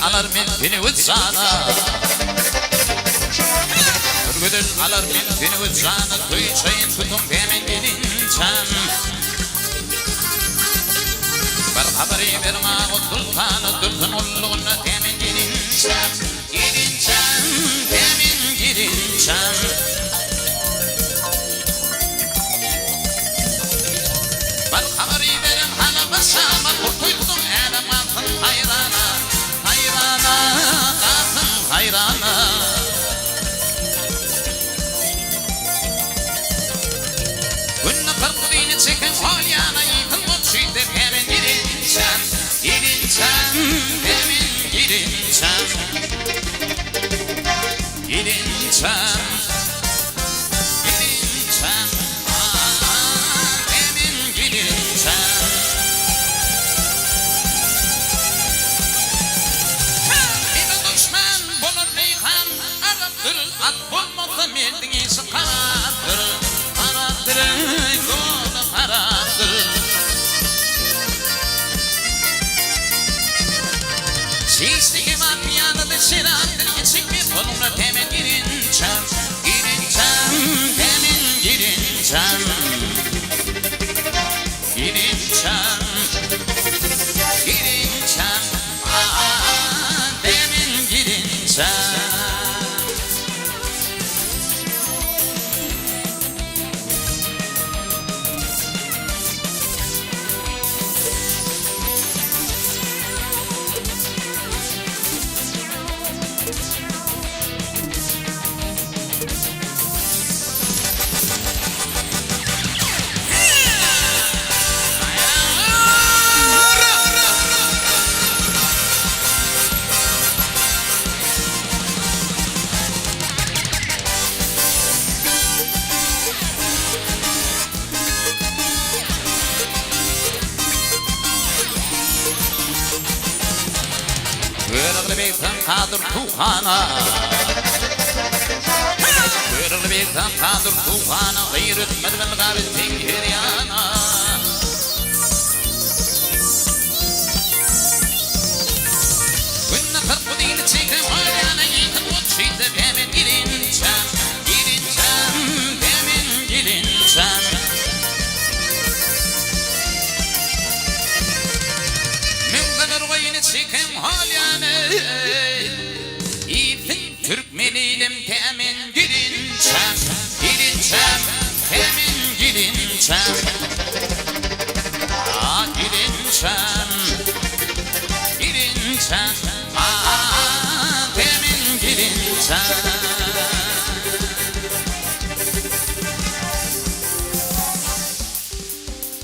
alar men seni wyjana. Bir gözel alar men seni wyjana, Toýçaýyn tutuň dämen gelinçäm. Bir habary beriň aga soltana, Dursun gullugynda dämen gelinçäm. Gelinçäm, dämen gelinçäm. Bir habary beriň Halaba Şama, Gurtoý tutuň älem galsyn haýrana, Haýrana, galsyn haýrana. Günde 40 guzyny çeken hol ýana, Ýykyl goçy deperen gelinçäm, Gelinçäm, demin gelinçäm. Gelinçäm, gelinçäm, ah, demin gelinçäm. Meni duşman bolan meýhan arapdyr, At bolmasa merdiň işi harapdyr, Harapdyr, doly harapdyr. Çişli kebap ýalydy şerapdyr, Içiňde soluňda temen girinçäm, Girinçäm, temen girinçäm. Girinçäm, girinçäm, ah, temen girinçäm. Görogly beg taňkadyr tughana, Görogly beg taňkadyr tughana, Gyr ötmez bylgar teň her ýana. Günde 40 guzyny çeken ol ýana, Ýykyp ot şeýtse bämen girin.